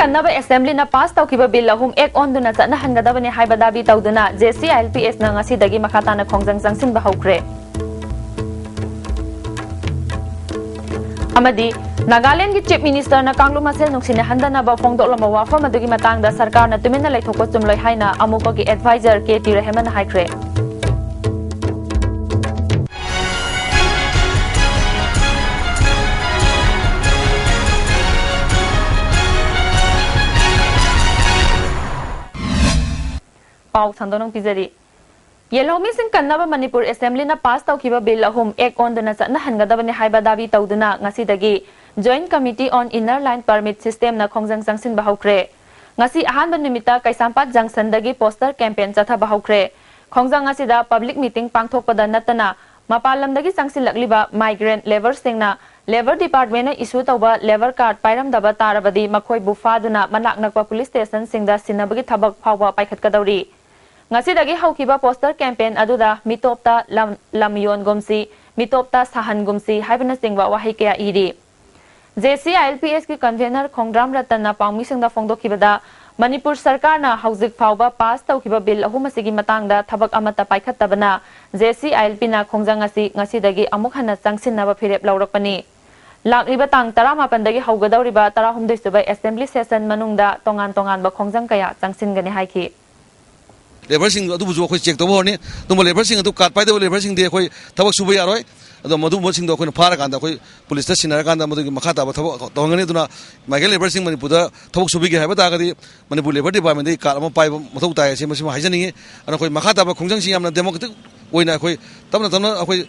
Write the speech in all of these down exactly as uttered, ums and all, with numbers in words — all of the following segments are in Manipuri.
ꯅꯕ ꯑꯦꯁꯦꯝꯕ꯭ꯂꯤꯅ ꯄꯥꯁ ꯇꯧꯈꯤꯕ ꯕꯤꯜ ꯑꯍꯨꯝ ꯑꯦꯛ ꯑꯣꯟꯗꯨꯅ ꯆꯠꯅꯍꯟꯒꯗꯕꯅꯤ ꯍꯥꯏꯕ ꯗꯥꯕꯤ ꯇꯧꯗꯨꯅ J C I L P ꯑꯦꯁꯅ ꯉꯁꯤꯗꯒꯤ ꯃꯈꯥ ꯇꯥꯅ ꯈꯣꯡꯖꯪ ꯆꯪꯁꯤꯟꯕ ꯍꯧꯈ꯭ꯔꯦ꯫ ꯑꯃꯗꯤ ꯅꯥꯒꯥꯂꯦꯟꯗꯒꯤ ꯆꯤꯐ ꯃꯤꯅꯤꯁꯇꯔꯅ ꯀꯥꯡꯂꯨꯞ ꯃꯁꯦꯜ ꯅꯨꯡꯁꯤꯅꯍꯟꯗꯅꯕ ꯐꯣꯡꯗꯣꯛꯂꯝꯕ ꯋꯥꯐꯝ ꯑꯗꯨꯒꯤ ꯃꯇꯥꯡꯗ ꯁꯔꯀꯥꯔꯅ ꯇꯨꯃꯤꯟꯅ ꯂꯩꯊꯣꯛꯄ ꯆꯨꯝꯂꯣꯏ ꯍꯥꯏꯅ ꯑꯃꯨꯛꯄꯒꯤ ꯑꯦꯗꯚꯥꯏꯖꯔ ꯀꯦ ꯇꯤ ꯔꯍꯦꯃꯟꯅ ꯍꯥꯏꯈ꯭ꯔꯦ꯫ ꯄꯥꯎ ꯁꯟꯗꯣꯛꯅ ꯄꯤꯖꯔꯤ꯫ ꯌꯦꯜꯍꯧꯃꯤꯁꯤꯡ ꯀꯟꯅꯕ ꯃꯅꯤꯄꯨꯔ ꯑꯦꯁꯦꯝꯕ꯭ꯂꯤꯅ ꯄꯥꯁ ꯇꯧꯈꯤꯕ ꯕꯤꯜ ꯑꯍꯨꯝ ꯑꯦꯛ ꯑꯣꯟꯗꯨꯅ ꯆꯠꯅꯍꯟꯒꯗꯕꯅꯤ ꯍꯥꯏꯕ ꯗꯥꯕꯤ ꯇꯧꯗꯨꯅ ꯉꯁꯤꯗꯒꯤ Joint Committee on Inner Line Permit Systemꯅ ꯈꯣꯡꯖꯪ ꯆꯪꯁꯤꯟꯕ ꯍꯧꯈ꯭ꯔꯦ꯫ ꯉꯁꯤ ꯑꯍꯥꯟꯕ ꯅꯨꯃꯤꯠꯇ ꯀꯩꯁꯥꯝꯄꯥꯠ ꯖꯪꯁꯟꯗꯒꯤ ꯄꯣꯁꯇꯔ ꯀꯦꯝꯄꯦꯟ ꯆꯠꯊꯕ ꯍꯧꯈ꯭ꯔꯦ꯫ ꯈꯣꯡꯖꯪ ꯑꯁꯤꯗ ꯄꯕ꯭ꯂꯤꯛ ꯃꯤꯇꯤꯡ ꯄꯥꯡꯊꯣꯛꯄꯗ ꯅꯠꯇꯅ ꯃꯄꯥꯟ ꯂꯝꯗꯒꯤ ꯆꯪꯁꯤꯜꯂꯛꯂꯤꯕ ꯃꯥꯏꯒ꯭ꯔꯦꯟꯠ ꯂꯦꯕꯔꯁꯤꯡꯅ ꯂꯦꯕꯔ ꯗꯤꯄꯥꯔꯠꯃꯦꯟꯠꯅ ꯏꯁꯨ ꯇꯧꯕ ꯂꯦꯕꯔ ꯀꯥꯔꯗ ꯄꯥꯏꯔꯝꯗꯕ ꯇꯥꯔꯕꯗꯤ ꯃꯈꯣꯏꯕꯨ ꯐꯥꯗꯨꯅ ꯃꯅꯥꯛ ꯅꯛꯄ ꯄꯨꯂꯤꯁ ꯁ꯭ꯇꯦꯁꯟꯁꯤꯡꯗ ꯁꯤꯟꯅꯕꯒꯤ ꯊꯕꯛ ꯐꯥꯎꯕ ꯄꯥꯏꯈꯠꯀꯗꯧꯔꯤ꯫ ꯉꯁꯤꯗꯒꯤ ꯍꯧꯈꯤꯕ ꯄꯣꯁꯇꯔ ꯀꯦꯝꯄꯦꯟ ꯑꯗꯨꯗ "ꯃꯤꯇꯣꯞꯇ ꯂꯝ, ꯂꯝ ꯌꯣꯟꯒꯨꯝꯁꯤ, ꯃꯤꯇꯣꯞꯇ ꯁꯥꯍꯟꯒꯨꯝꯁꯤ" ꯍꯥꯏꯕꯅꯆꯤꯡꯕ ꯋꯥꯍꯩ ꯀꯌꯥ ꯏꯔꯤ꯫ J C I L P ꯑꯦꯁꯀꯤ convener ꯈꯣꯡꯗ꯭ꯔꯥꯝ ꯔꯇꯟꯅ ꯄꯥꯎꯃꯤꯁꯤꯡꯗ ꯐꯣꯡꯗꯣꯛꯈꯤꯕꯗ, ꯃꯅꯤꯄꯨꯔ ꯁꯔꯀꯥꯔꯅ ꯍꯧꯖꯤꯛ ꯐꯥꯎꯕ ꯄꯥꯁ ꯇꯧꯈꯤꯕ ꯕꯤꯜ ꯑꯍꯨꯝ ꯑꯁꯤꯒꯤ ꯃꯇꯥꯡꯗ ꯊꯕꯛ ꯑꯃꯠꯇ ꯄꯥꯏꯈꯠꯇꯕꯅ ꯖꯦ ꯁꯤ ꯑꯥꯏ ꯑꯦꯜ ꯄꯤꯅ ꯈꯣꯡꯖꯪ ꯑꯁꯤ ꯉꯁꯤꯗꯒꯤ ꯑꯃꯨꯛ ꯍꯟꯅ ꯆꯪꯁꯤꯟꯅꯕ ꯐꯤꯔꯦꯞ ꯂꯧꯔꯛꯄꯅꯤ꯫ ꯂꯥꯛꯂꯤꯕ ꯇꯥꯡ ꯇꯔꯥꯃꯥꯄꯟꯗꯒꯤ ꯍꯧꯒꯗꯧꯔꯤꯕ ꯇꯔꯥꯍꯨꯝꯗꯣꯏ ꯁꯨꯕ ꯑꯦꯁꯦꯝꯕ꯭ꯂꯤ ꯁꯦꯁꯟ ꯃꯅꯨꯡꯗ ꯇꯣꯉꯥꯟ ꯇꯣꯉꯥꯟꯕ ꯈꯣꯡꯖꯪ ꯀꯌꯥ ꯆꯪꯁꯤꯟꯒꯅꯤ ꯍꯥꯏꯈꯤ꯫ ꯂꯦꯕꯔꯁꯤꯡ ꯑꯗꯨꯕꯨꯁꯨ ꯑꯩꯈꯣꯏ ꯆꯦꯛ ꯇꯧꯕ ꯍꯧꯔꯅꯤ꯫ ꯑꯗꯨꯝꯕ ꯂꯦꯕꯔꯁꯤꯡ ꯑꯗꯨ ꯀꯥꯔꯗ ꯄꯥꯏꯗꯕ ꯂꯦꯕꯔꯁꯤꯡꯗꯤ ꯑꯩꯈꯣꯏ ꯊꯕꯛ ꯁꯨꯕ ꯌꯥꯔꯣꯏ꯫ ꯑꯗꯣ ꯃꯗꯨꯒꯨꯝꯕꯁꯤꯡꯗꯣ ꯑꯩꯈꯣꯏꯅ ꯐꯥꯔꯀꯥꯟꯗ ꯑꯩꯈꯣꯏ ꯄꯨꯂꯤꯁꯇ ꯁꯤꯟꯅꯔꯀꯥꯟꯗ ꯃꯗꯨꯒꯤ ꯃꯈꯥ ꯇꯥꯕ ꯊꯕꯛ ꯇꯧꯍꯟꯒꯅꯤ꯫ ꯑꯗꯨꯅ ꯃꯥꯏꯒ꯭ꯔꯦꯟ ꯂꯦꯕꯔꯁꯤꯡ ꯃꯅꯤꯄꯨꯔꯗ ꯊꯕꯛ ꯁꯨꯕꯤꯒꯦ ꯍꯥꯏꯕ ꯇꯥꯔꯒꯗꯤ ꯃꯅꯤꯄꯨꯔ ꯂꯦꯕꯔ ꯗꯤꯄꯥꯔꯠꯃꯦꯟꯗꯒꯤ ꯀꯥꯔꯗ ꯑꯃ ꯄꯥꯏꯕ ꯃꯊꯧ ꯇꯥꯏ ꯍꯥꯏꯁꯤ ꯃꯁꯤꯃ ꯍꯥꯏꯖꯅꯤꯡꯉꯤ꯫ ꯑꯗꯨꯅ ꯑꯩꯈꯣꯏ ꯃꯈꯥ ꯇꯥꯕ ꯈꯣꯡꯖꯪꯁꯤ ꯌꯥꯝꯅ ꯗꯦꯃꯣꯀ꯭ꯔꯦꯇꯤꯛ ꯑꯣꯏꯅ ꯑꯩꯈꯣꯏ ꯇꯞꯅ ꯇꯞꯅ ꯑꯩꯈꯣꯏ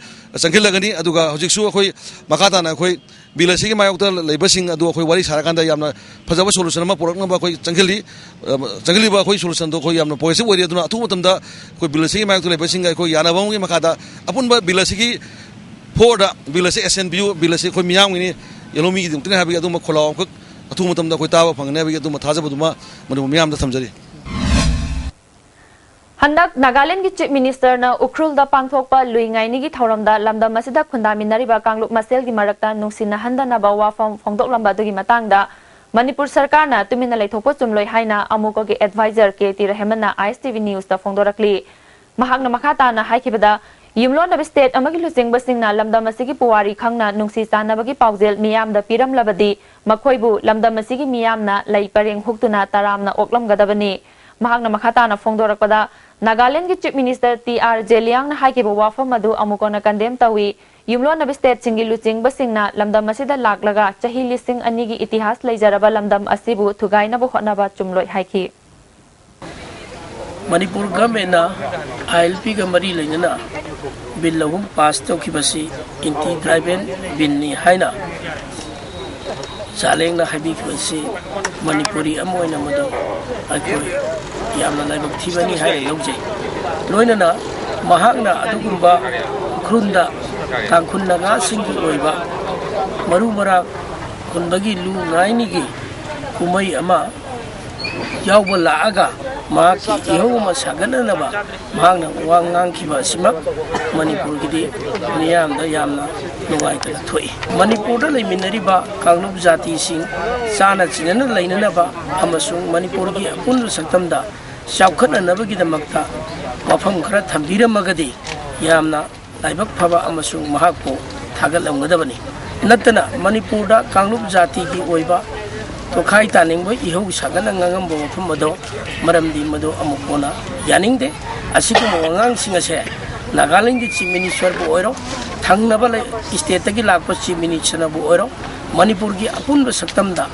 ꯆꯪꯁꯤꯜꯂꯒꯅꯤ꯫ ꯑꯗꯨꯒ ꯍꯧꯖꯤꯛꯁꯨ ꯑꯩꯈꯣꯏ ꯃꯈꯥ ꯇꯥꯅ ꯑꯩꯈꯣꯏ ꯕꯤꯜ ꯑꯁꯤꯒꯤ ꯃꯥꯌꯣꯛꯇ ꯂꯩꯕꯁꯤꯡ ꯑꯗꯨ ꯑꯩꯈꯣꯏ ꯋꯥꯔꯤ ꯁꯥꯔꯀꯥꯟꯗ ꯌꯥꯝꯅ ꯐꯖꯕ ꯁꯣꯂꯨꯁꯟ ꯑꯃ ꯄꯨꯔꯛꯅꯕ ꯑꯩꯈꯣꯏ ꯆꯪꯁꯤꯜꯂꯤ꯫ ꯑ, ꯆꯪꯁꯤꯜꯂꯤꯕ ꯑꯩꯈꯣꯏ ꯁꯣꯂꯨꯁꯟꯗꯣ ꯑꯩꯈꯣꯏ ꯌꯥꯝꯅ ꯄꯣꯖꯤꯇꯤꯚ ꯑꯣꯏꯔꯤ꯫ ꯑꯗꯨꯅ ꯑꯊꯨꯕ ꯃꯇꯝꯗ ꯑꯩꯈꯣꯏ ꯕꯤꯜ ꯑꯁꯤꯒꯤ ꯃꯥꯌꯣꯛꯇ ꯂꯩꯕꯁꯤꯡꯒ ꯑꯩꯈꯣꯏ ꯌꯥꯅꯕ ꯑꯃꯒꯤ ꯃꯈꯥꯗ ꯑꯄꯨꯟꯕ ꯕꯤꯜ ꯑꯁꯤꯒꯤ ꯐꯣꯔꯗ ꯕꯤꯜ ꯑꯁꯤ ꯑꯦꯁꯦꯟ ꯕꯤꯌꯨ ꯕꯤꯜ ꯑꯁꯤ ꯑꯩꯈꯣꯏ ꯃꯤꯌꯥꯝꯒꯤꯅꯤ, ꯌꯦꯜꯍꯧꯃꯤꯒꯤꯗꯃꯛꯇꯅꯤ ꯍꯥꯏꯕꯒꯤ ꯑꯗꯨꯝꯕ ꯈꯣꯜꯂꯥꯎ ꯑꯃꯈꯛ ꯑꯊꯨꯕ ꯃꯇꯝꯗ ꯑꯩꯈꯣꯏ ꯇꯥꯕ ꯐꯪꯒꯅꯤ ꯍꯥꯏꯕꯒꯤ ꯑꯗꯨꯝꯕ ꯊꯥꯖꯕꯗꯨꯃ ꯃꯅꯤꯄꯨꯔ ꯃꯤꯌꯥꯝꯗ ꯊꯝꯖꯔꯤ꯫ ꯍꯟꯗꯛ ꯅꯥꯒꯥꯂꯦꯟꯗꯒꯤ ꯆꯤꯐ ꯃꯤꯅꯤꯁꯇꯔꯅ ꯎꯈ꯭ꯔꯨꯜꯗ ꯄꯥꯡꯊꯣꯛꯄ ꯂꯨꯏ ꯉꯥꯏꯅꯤꯒꯤ ꯊꯧꯔꯝꯗ ꯂꯝꯗꯝ ꯑꯁꯤꯗ ꯈꯨꯟꯗꯥꯃꯤꯟꯅꯔꯤꯕ ꯀꯥꯡꯂꯨꯞ ꯃꯁꯦꯜꯒꯤ ꯃꯔꯛꯇ ꯅꯨꯡꯁꯤꯅꯍꯟꯗꯅꯕ ꯋꯥꯐꯝ ꯐꯣꯡꯗꯣꯛꯂꯝꯕ ꯑꯗꯨꯒꯤ ꯃꯇꯥꯡꯗ ꯃꯅꯤꯄꯨꯔ ꯁꯔꯀꯥꯔꯅ ꯇꯨꯃꯤꯟꯅ ꯂꯩꯊꯣꯛꯄ ꯆꯨꯝꯂꯣꯏ ꯍꯥꯏꯅ ꯑꯃꯨꯀꯣꯒꯤ ꯑꯦꯗꯚꯥꯏꯖꯔ ꯀꯦ ꯇꯤ ꯔꯍꯦꯃꯟꯅ ꯑꯥꯏ ꯑꯦꯁ ꯇꯤ ꯚꯤ ꯅ꯭ꯌꯨꯁꯇ ꯐꯣꯡꯗꯣꯔꯛꯂꯤ꯫ ꯃꯍꯥꯛꯅ ꯃꯈꯥ ꯇꯥꯅ ꯍꯥꯏꯈꯤꯕꯗ, ꯌꯨꯝꯂꯣꯟꯅꯕ ꯁ꯭ꯇꯦꯠ ꯑꯃꯒꯤ ꯂꯨꯆꯤꯡꯕꯁꯤꯡꯅ ꯂꯝꯗꯝ ꯑꯁꯤꯒꯤ ꯄꯨꯋꯥꯔꯤ ꯈꯪꯅ ꯅꯨꯡꯁꯤ ꯆꯥꯟꯅꯕꯒꯤ ꯄꯥꯎꯖꯦꯜ ꯃꯤꯌꯥꯝꯗ ꯄꯤꯔꯝꯂꯕꯗꯤ ꯃꯈꯣꯏꯕꯨ ꯂꯝꯗꯝ ꯑꯁꯤꯒꯤ ꯃꯤꯌꯥꯝꯅ ꯂꯩ ꯄꯔꯦꯡ ꯍꯨꯛꯇꯨꯅ ꯇꯔꯥꯝꯅ ꯑꯣꯛꯂꯝꯒꯗꯕꯅꯤ꯫ ꯃꯍꯥꯛꯅ ꯃꯈꯥ ꯇꯥꯅ ꯐꯣꯡꯗꯣꯔꯛꯄꯗ, ꯅꯥꯒꯥꯂꯦꯟꯗꯒꯤ ꯆꯤꯐ ꯃꯤꯅꯤꯁꯇꯔ ꯇꯤ ꯑꯥꯔ ꯖꯦꯂꯤꯌꯥꯡꯅ ꯍꯥꯏꯈꯤꯕ ꯋꯥꯐꯝ ꯑꯗꯨ ꯑꯃꯨꯀꯣꯅ ꯀꯟꯗꯦꯝ ꯇꯧꯏ꯫ ꯌꯨꯝꯂꯣꯟꯅꯕ ꯁ꯭ꯇꯦꯠꯁꯤꯡꯒꯤ ꯂꯨꯆꯤꯡꯕꯁꯤꯡꯅ ꯂꯝꯗꯝ ꯑꯁꯤꯗ ꯂꯥꯛꯂꯒ ꯆꯍꯤ ꯂꯤꯁꯤꯡ ꯑꯅꯤꯒꯤ ꯏꯇꯤꯍꯥꯁ ꯂꯩꯖꯔꯕ ꯂꯝꯗꯝ ꯑꯁꯤꯕꯨ ꯊꯨꯒꯥꯏꯅꯕ ꯍꯣꯠꯅꯕ ꯆꯨꯝꯂꯣꯏ ꯍꯥꯏꯈꯤ꯫ ꯃꯅꯤꯄꯨꯔ ꯒꯚꯔꯟꯃꯦꯟꯅ ꯑꯥꯏ ꯑꯦꯜ ꯄꯤꯒ ꯃꯔꯤ ꯂꯩꯅꯅ ꯕꯤꯜ ꯑꯍꯨꯝ ꯄꯥꯁ ꯇꯧꯈꯤꯕꯁꯤ ꯑꯦꯟꯇꯤ ꯇ꯭ꯔꯥꯏꯕꯦꯜ ꯕꯤꯜꯅꯤ ꯍꯥꯏꯅ ꯖꯥꯂꯦꯡꯅ ꯍꯥꯏꯕꯤꯈꯤꯕꯁꯤ ꯃꯅꯤꯄꯨꯔꯤ ꯑꯃ ꯑꯣꯏꯅ ꯃꯗꯨ ꯑꯩꯈꯣꯏ ꯌꯥꯝꯅ ꯂꯥꯏꯕꯛ ꯊꯤꯕꯅꯤ ꯍꯥꯏꯅ ꯂꯧꯖꯩ꯫ ꯂꯣꯏꯅꯅ ꯃꯍꯥꯛꯅ ꯑꯗꯨꯒꯨꯝꯕ ꯎꯈ꯭ꯔꯨꯜꯗ ꯇꯥꯡꯈꯨꯜ ꯅꯥꯒꯥꯁꯤꯡꯒꯤ ꯑꯣꯏꯕ ꯃꯔꯨ ꯃꯔꯥꯡ ꯍꯨꯟꯕꯒꯤ ꯂꯨ ꯉꯥꯏꯅꯤꯒꯤ ꯀꯨꯝꯍꯩ ꯑꯃ ꯌꯥꯎꯕ ꯂꯥꯛꯑꯒ ꯃꯍꯥꯛꯀꯤ ꯏꯍꯧ ꯑꯃ ꯁꯥꯒꯠꯅꯅꯕ ꯃꯍꯥꯛꯅ ꯋꯥ ꯉꯥꯡꯈꯤꯕ ꯑꯁꯤꯃꯛ ꯃꯅꯤꯄꯨꯔꯒꯤꯗꯤ ꯃꯤꯌꯥꯝꯗ ꯌꯥꯝꯅ ꯅꯨꯡꯉꯥꯏꯇꯅ ꯊꯣꯛꯏ꯫ ꯃꯅꯤꯄꯨꯔꯗ ꯂꯩꯃꯤꯟꯅꯔꯤꯕ ꯀꯥꯡꯂꯨꯞ ꯖꯥꯇꯤꯁꯤꯡ ꯆꯥꯅ ꯆꯤꯟꯅꯅ ꯂꯩꯅꯅꯕ ꯑꯃꯁꯨꯡ ꯃꯅꯤꯄꯨꯔꯒꯤ ꯑꯄꯨꯟꯕ ꯁꯛꯇꯝꯗ ꯆꯥꯎꯈꯠꯅꯅꯕꯒꯤꯗꯃꯛꯇ ꯋꯥꯐꯝ ꯈꯔ ꯊꯝꯕꯤꯔꯝꯃꯒꯗꯤ ꯌꯥꯝꯅ ꯂꯥꯏꯕꯛ ꯐꯕ ꯑꯃꯁꯨꯡ ꯃꯍꯥꯛꯄꯨ ꯊꯥꯒꯠꯂꯝꯒꯗꯕꯅꯤ꯫ ꯅꯠꯇꯅ ꯃꯅꯤꯄꯨꯔꯗ ꯀꯥꯡꯂꯨꯞ ꯖꯥꯇꯤꯒꯤ ꯑꯣꯏꯕ ꯇꯣꯈꯥꯏ ꯇꯥꯅꯤꯡꯕ ꯏꯍꯧ ꯁꯥꯒꯠꯅ ꯉꯥꯡꯉꯝꯕ ꯋꯥꯐꯝ ꯑꯗꯣ ꯃꯔꯝꯗꯤ ꯃꯗꯨ ꯑꯃꯨꯛ ꯀꯣꯟꯅ ꯌꯥꯅꯤꯡꯗꯦ꯫ ꯑꯁꯤꯒꯨꯝꯕ ꯋꯥꯉꯥꯡꯁꯤꯡ ꯑꯁꯦ ꯅꯥꯒꯥꯂꯦꯟꯒꯤ ꯆꯤꯐ ꯃꯤꯅꯤꯁꯇꯔꯕꯨ ꯑꯣꯏꯔꯣ, ꯊꯪꯅꯕ ꯂꯩ-, ꯁ꯭ꯇꯦꯠꯇꯒꯤ ꯂꯥꯛꯄ ꯆꯤꯐ ꯃꯤꯅꯤꯁꯇꯔꯅꯕꯨ ꯑꯣꯏꯔꯣ, ꯃꯅꯤꯄꯨꯔꯒꯤ ꯑꯄꯨꯟꯕ ꯁꯛꯇꯝꯗ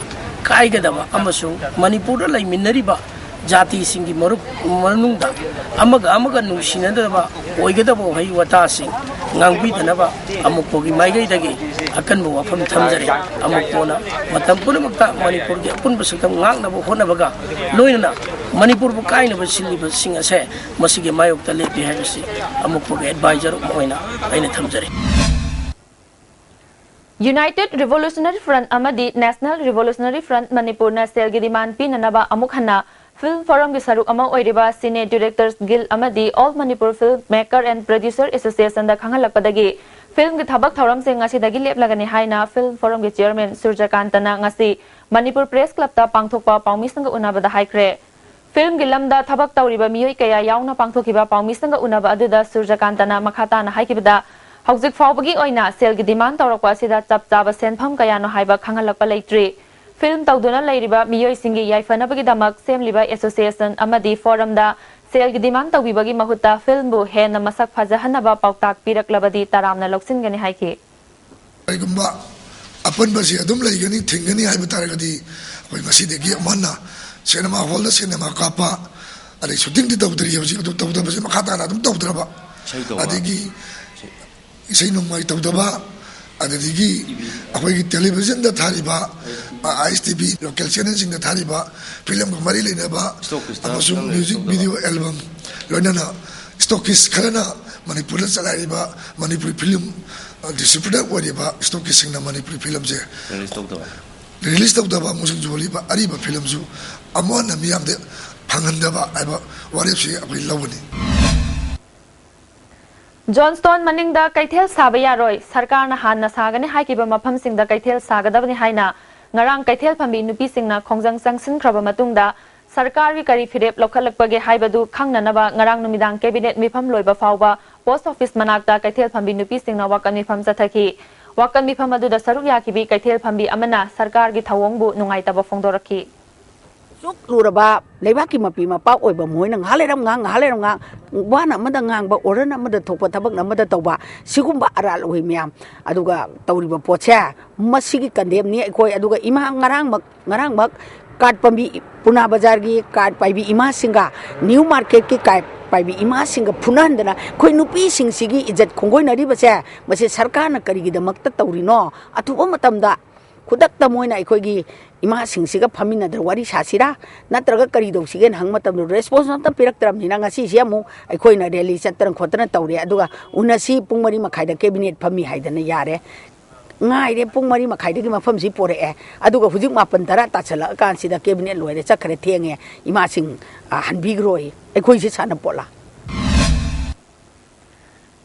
ꯀꯥꯏꯒꯗꯕ ꯑꯃꯁꯨꯡ ꯃꯅꯤꯄꯨꯔꯗ ꯂꯩꯃꯤꯟꯅꯔꯤꯕ ꯖꯥꯇꯤꯁꯤꯡꯒꯤ ꯃꯔꯨꯞ ꯃꯅꯨꯡꯗ ꯑꯃꯒ ꯑꯃꯒ ꯅꯨꯡꯁꯤꯅꯗꯅꯕ ꯑꯣꯏꯒꯗꯕ ꯋꯥꯍꯩ ꯋꯥꯇꯥꯁꯤꯡ ꯉꯥꯡꯕꯤꯗꯅꯕ ꯑꯃꯨꯛꯄꯒꯤ ꯃꯥꯏꯀꯩꯗꯒꯤ ꯑꯀꯟꯕ ꯋꯥꯐꯝ ꯊꯝꯖꯔꯤ꯫ ꯑꯃꯨꯛꯄꯅ ꯃꯇꯝ ꯄꯨꯝꯅꯃꯛꯇ ꯃꯅꯤꯄꯨꯔꯒꯤ ꯑꯄꯨꯟꯕ ꯁꯛꯇꯝ ꯉꯥꯛꯅꯕ ꯍꯣꯠꯅꯕꯒ ꯂꯣꯏꯅꯅ ꯃꯅꯤꯄꯨꯔꯕꯨ ꯀꯥꯏꯅꯕ ꯁꯤꯜꯂꯤꯕꯁꯤꯡ ꯑꯁꯦ ꯃꯁꯤꯒꯤ ꯃꯥꯌꯣꯛꯇ ꯂꯦꯞꯄꯤ ꯍꯥꯏꯕꯁꯤ ꯑꯃꯨꯛꯄꯒꯤ ꯑꯦꯗꯚꯥꯏꯖꯔ ꯑꯃ ꯑꯣꯏꯅ ꯑꯩꯅ ꯊꯝꯖꯔꯤ꯫ United Revolutionary Front ꯑꯃꯗꯤ National Revolutionary Front ꯃꯅꯤꯄꯨꯔꯅ ꯁꯦꯜꯒꯤ ꯗꯤꯃꯥꯟ ꯄꯤꯅꯅꯕ ꯑꯃꯨꯛ ꯍꯟꯅ ꯐꯤꯜꯝ ꯐꯣꯔꯝꯒꯤ ꯁꯔꯨꯛ ꯑꯃ ꯑꯣꯏꯔꯤꯕ Cine Directors Guild ꯑꯃꯗꯤ All Manipur Film Maker and Producer Associationꯗ ꯈꯪꯍꯜꯂꯛꯄꯗꯒꯤ, ꯐꯤꯜꯝꯒꯤ ꯊꯕꯛ ꯊꯧꯔꯝꯁꯤꯡ ꯉꯁꯤꯗꯒꯤ ꯂꯦꯞꯂꯒꯅꯤ ꯍꯥꯏꯅ ꯐꯤꯜꯝ ꯐꯣꯔꯝꯒꯤ ꯆꯤꯌꯔꯃꯦꯟ ꯁꯨꯔꯖꯀꯥꯟꯇꯅ ꯉꯁꯤ ꯃꯅꯤꯄꯨꯔ ꯄ꯭ꯔꯦꯁ ꯀ꯭ꯂꯕꯇ ꯄꯥꯡꯊꯣꯛꯄ ꯄꯥꯎꯃꯤꯁꯤꯡꯒ ꯎꯅꯕꯗ ꯍꯥꯏꯈ꯭ꯔꯦ꯫ ꯐꯤꯜꯝꯒꯤ ꯂꯝꯗ ꯊꯕꯛ ꯇꯧꯔꯤꯕ ꯃꯤꯑꯣꯏ ꯀꯌꯥ ꯌꯥꯎꯅ ꯄꯥꯡꯊꯣꯛꯈꯤꯕ ꯄꯥꯎꯃꯤꯁꯤꯡꯒ ꯎꯅꯕ ꯑꯗꯨꯗ ꯁꯨꯔꯖꯀꯥꯟꯇꯅ ꯃꯈꯥ ꯇꯥꯅ ꯍꯥꯏꯈꯤꯕꯗ, ꯍꯧꯖꯤꯛ ꯐꯥꯎꯕꯒꯤ ꯑꯣꯏꯅ ꯁꯦꯜꯒꯤ ꯗꯤꯃꯥꯟ ꯇꯧꯔꯛꯄ ꯑꯁꯤꯗ ꯆꯞ ꯆꯥꯕ ꯁꯦꯟꯐꯝ ꯀꯌꯥꯅꯣ ꯍꯥꯏꯕ ꯈꯪꯍꯜꯂꯛꯄ ꯂꯩꯇ꯭ꯔꯤ꯫ ꯐꯤꯜꯝ ꯇꯧꯗꯨꯅ ꯂꯩꯔꯤꯕ ꯃꯤꯑꯣꯏꯁꯤꯡꯒꯤ ꯌꯥꯏꯐꯅꯕꯒꯤꯗꯃꯛ ꯁꯦꯝꯂꯤꯕ ꯑꯦꯁꯣꯁꯤꯌꯦꯁꯟ ꯑꯃꯗꯤ ꯐꯣꯔꯝꯗ ꯁꯦꯜꯒꯤ ꯗꯤꯃꯥꯟ ꯇꯧꯕꯤꯕꯒꯤ ꯃꯍꯨꯠꯇ ꯐꯤꯜꯝꯕꯨ ꯍꯦꯟꯅ ꯃꯁꯛ ꯐꯖꯍꯟꯅꯕ ꯄꯥꯎꯇꯥꯛ ꯄꯤꯔꯛꯂꯕꯗꯤ ꯇꯔꯥꯝꯅ ꯂꯧꯁꯤꯟꯒꯅꯤ ꯍꯥꯏꯈꯤ꯫ ꯀꯔꯤꯒꯨꯝꯕ ꯑꯄꯟꯕꯁꯤ ꯑꯗꯨꯝ ꯂꯩꯒꯅꯤ, ꯊꯤꯡꯒꯅꯤ ꯍꯥꯏꯕ ꯇꯥꯔꯒꯗꯤ, ꯑꯩꯈꯣꯏ ꯉꯁꯤꯗꯒꯤ ꯑꯃꯨꯛ ꯍꯟꯅ ꯁꯤꯅꯦꯃꯥ ꯍꯣꯜꯗ ꯁꯤꯅꯦꯃꯥ ꯀꯥꯞꯄ, ꯑꯗꯩ ꯁꯨꯇꯤꯡꯗꯤ ꯇꯧꯗ꯭ꯔꯤ ꯍꯧꯖꯤꯛ, ꯑꯗꯨ ꯇꯧꯗꯕꯁꯦ ꯃꯈꯥ ꯇꯥꯅ ꯑꯗꯨꯝ ꯇꯧꯗ꯭ꯔꯕ꯫ ꯏꯁꯩ ꯇꯧꯕ꯫ ꯑꯗꯒꯤ ꯏꯁꯩ ꯅꯣꯡꯃꯥꯏ ꯇꯧꯗꯕ, ꯑꯗꯨꯗꯒꯤ ꯑꯩꯈꯣꯏꯒꯤ ꯇꯦꯂꯤꯚꯤꯖꯟꯗ ꯊꯥꯔꯤꯕ, ꯑꯥꯏ ꯑꯦꯁ ꯇꯤ ꯚꯤ, ꯂꯣꯀꯦꯜ ꯆꯦꯅꯦꯜꯁꯤꯡꯗ ꯊꯥꯔꯤꯕ ꯐꯤꯂꯝꯒ ꯃꯔꯤ ꯂꯩꯅꯕ ꯏꯁꯇꯣꯛ ꯈ꯭ꯔꯤꯁꯇ ꯑꯃꯁꯨꯡ ꯐꯤꯂꯝ ꯃ꯭ꯌꯨꯖꯤꯛ ꯇꯧꯗꯕ꯫ ꯚꯤꯗꯤꯑꯣ ꯑꯦꯜꯕꯝ, ꯂꯣꯏꯅꯅ ꯏꯁꯇꯣꯛꯀꯤꯁ ꯈꯔꯅ ꯃꯅꯤꯄꯨꯔꯗ ꯆꯂꯥꯏꯔꯤꯕ ꯃꯅꯤꯄꯨꯔꯤ ꯐꯤꯂꯝ, ꯑ, ꯗꯤꯁꯇ꯭ꯔꯤꯕ꯭ꯌꯨꯇꯔ ꯑꯣꯏꯔꯤꯕ ꯏꯁꯇꯣꯛꯀꯤꯁꯁꯤꯡꯅ ꯃꯅꯤꯄꯨꯔꯤ ꯐꯤꯂꯝꯁꯦ ꯔꯤꯂꯤꯁ ꯇꯧꯗꯕ꯫ ꯔꯤꯂꯤꯁ ꯇꯧꯗꯕ ꯑꯃꯁꯨꯡ ꯌꯣꯜꯂꯤꯕ ꯑꯔꯤꯕ ꯐꯤꯂꯝꯁꯨ ꯑꯃꯨꯛ ꯍꯟꯅ ꯃꯤꯌꯥꯝꯗ ꯐꯪꯍꯟꯗꯕ ꯍꯥꯏꯕ ꯋꯥꯔꯦꯞꯁꯤ ꯑꯩꯈꯣꯏ ꯂꯧꯒꯅꯤ꯫ ꯖꯣꯟꯁꯇꯣꯟ ꯃꯅꯤꯡꯗ ꯀꯩꯊꯦꯜ ꯁꯥꯕ ꯌꯥꯔꯣꯏ, ꯁꯔꯀꯥꯔꯅ ꯍꯥꯟꯅ ꯁꯥꯒꯅꯤ ꯍꯥꯏꯈꯤꯕ ꯃꯐꯝꯁꯤꯡꯗ ꯀꯩꯊꯦꯜ ꯁꯥꯒꯗꯕꯅꯤ ꯍꯥꯏꯅ ꯉꯔꯥꯡ ꯀꯩꯊꯦꯜ ꯐꯝꯕꯤ ꯅꯨꯄꯤꯁꯤꯡꯅ ꯈꯣꯡꯖꯪ ꯆꯪꯁꯤꯟꯈ꯭ꯔꯕ ꯃꯇꯨꯡꯗ, ꯁꯔꯀꯥꯔꯒꯤ ꯀꯔꯤ ꯐꯤꯔꯦꯞ ꯂꯧꯈꯠꯂꯛꯄꯒꯦ ꯍꯥꯏꯕꯗꯨ ꯈꯪꯅꯅꯕ ꯉꯔꯥꯡ ꯅꯨꯃꯤꯗꯥꯡ ꯀꯦꯕꯤꯅꯦꯠ ꯃꯤꯐꯝ ꯂꯣꯏꯕ ꯐꯥꯎꯕ ꯄꯣꯁ ꯑꯣꯐꯤꯁ ꯃꯅꯥꯛꯇ ꯀꯩꯊꯦꯜ ꯐꯝꯕꯤ ꯅꯨꯄꯤꯁꯤꯡꯅ ꯋꯥꯀꯠ ꯃꯤꯐꯝ ꯆꯠꯊꯈꯤ꯫ ꯋꯥꯀꯠ ꯃꯤꯐꯝ ꯑꯗꯨꯗ ꯁꯔꯨꯛ ꯌꯥꯈꯤꯕꯤ ꯀꯩꯊꯦꯜ ꯐꯝꯕꯤ ꯑꯃꯅ ꯁꯔꯀꯥꯔꯒꯤ ꯊꯧꯑꯣꯡꯕꯨ ꯅꯨꯡꯉꯥꯏꯇꯕ ꯐꯣꯡꯗꯣꯔꯛꯈꯤ꯫ ꯆꯨꯛꯂꯨꯔꯕ ꯂꯩꯕꯥꯛꯀꯤ ꯃꯄꯤ ꯃꯄꯥ ꯑꯣꯏꯕ ꯃꯣꯏꯅ ꯉꯥꯏꯍꯥꯛ ꯂꯩꯔꯝ ꯉꯥꯡ, ꯉꯥꯏꯍꯥꯛ ꯂꯩꯔꯝ ꯉꯥꯡ, ꯋꯥꯅ ꯑꯃꯗ ꯉꯥꯡꯕ, ꯑꯣꯔꯗꯔ ꯑꯃꯗ ꯊꯣꯛꯄ, ꯊꯕꯛꯅ ꯑꯃꯗ ꯇꯧꯕ, ꯁꯤꯒꯨꯝꯕ ꯑꯔꯥꯜ ꯑꯣꯏ ꯃꯌꯥꯝ꯫ ꯑꯗꯨꯒ ꯇꯧꯔꯤꯕ ꯄꯣꯠꯁꯦ, ꯃꯁꯤꯒꯤ ꯀꯟꯗꯦꯝꯅꯤ ꯑꯩꯈꯣꯏ꯫ ꯑꯗꯨꯒ ꯏꯃꯥ ꯉꯔꯥꯡꯃꯛ, ꯉꯔꯥꯡꯃꯛ ꯀꯥꯔꯠ ꯄꯥꯝꯕꯤ, ꯄꯨꯅꯥ ꯕꯖꯥꯔꯒꯤ ꯀꯥꯔꯠ ꯄꯥꯏꯕꯤ ꯏꯃꯥꯁꯤꯡꯒ, ꯅ꯭ꯌꯨ ꯃꯥꯔꯀꯦꯠꯀꯤ ꯀꯥꯔꯠ ꯄꯥꯏꯕꯤ ꯏꯃꯥꯁꯤꯡꯒ ꯐꯨꯅꯍꯟꯗꯅ ꯑꯩꯈꯣꯏ ꯅꯨꯄꯤꯁꯤꯡꯁꯤꯒꯤ ꯏꯖꯠ ꯈꯣꯡꯒꯣꯏꯅꯔꯤꯕꯁꯦ, ꯃꯁꯤ ꯁꯔꯀꯥꯔꯅ ꯀꯔꯤꯒꯤꯗꯃꯛꯇ ꯇꯧꯔꯤꯅꯣ? ꯑꯊꯨꯕ ꯃꯇꯝꯗ ꯈꯨꯗꯛꯇ ꯃꯣꯏꯅ ꯑꯩꯈꯣꯏꯒꯤ ꯏꯃꯥꯁꯤꯡꯁꯤꯒ ꯐꯝꯃꯤꯟꯅꯗꯅ ꯋꯥꯔꯤ ꯁꯥꯁꯤꯔꯥ, ꯅꯠꯇ꯭ꯔꯒ ꯀꯔꯤ ꯇꯧꯁꯤꯒꯦꯅ ꯍꯪꯕ ꯃꯇꯝꯗ ꯔꯦꯁꯄꯣꯟꯁ ꯑꯝꯇ ꯄꯤꯔꯛꯇ꯭ꯔꯕꯅꯤꯅ, ꯉꯁꯤꯁꯦ ꯑꯃꯨꯛ ꯑꯩꯈꯣꯏꯅ ꯔꯦꯂꯤ ꯆꯠꯇꯅ ꯈꯣꯠꯇꯅ ꯇꯧꯔꯦ꯫ ꯑꯗꯨꯒ ꯎꯅꯁꯤ, ꯄꯨꯡ ꯃꯔꯤ ꯃꯈꯥꯏꯗ ꯀꯦꯕꯤꯅꯦꯠ ꯐꯝꯃꯤ ꯍꯥꯏꯗꯅ ꯌꯥꯔꯦ꯫ ꯉꯥꯏꯔꯦ, ꯄꯨꯡ ꯃꯔꯤ ꯃꯈꯥꯏꯗꯒꯤ ꯃꯐꯝꯁꯤ ꯄꯣꯔꯛꯑꯦ, ꯑꯗꯨꯒ ꯍꯧꯖꯤꯛ ꯃꯥꯄꯟ ꯇꯔꯥ ꯇꯥꯁꯜꯂꯛꯑꯀꯥꯟꯁꯤꯗ cabinet ꯂꯣꯏꯔꯦ, ꯆꯠꯈ꯭ꯔꯦ, ꯊꯦꯡꯉꯦ, ꯏꯃꯥꯁꯤꯡ, ꯑ, ꯍꯟꯕꯤꯈ꯭ꯔꯣꯏ, ꯑꯩꯈꯣꯏꯁꯦ ꯁꯥꯟꯅꯄꯣꯠꯂꯥ?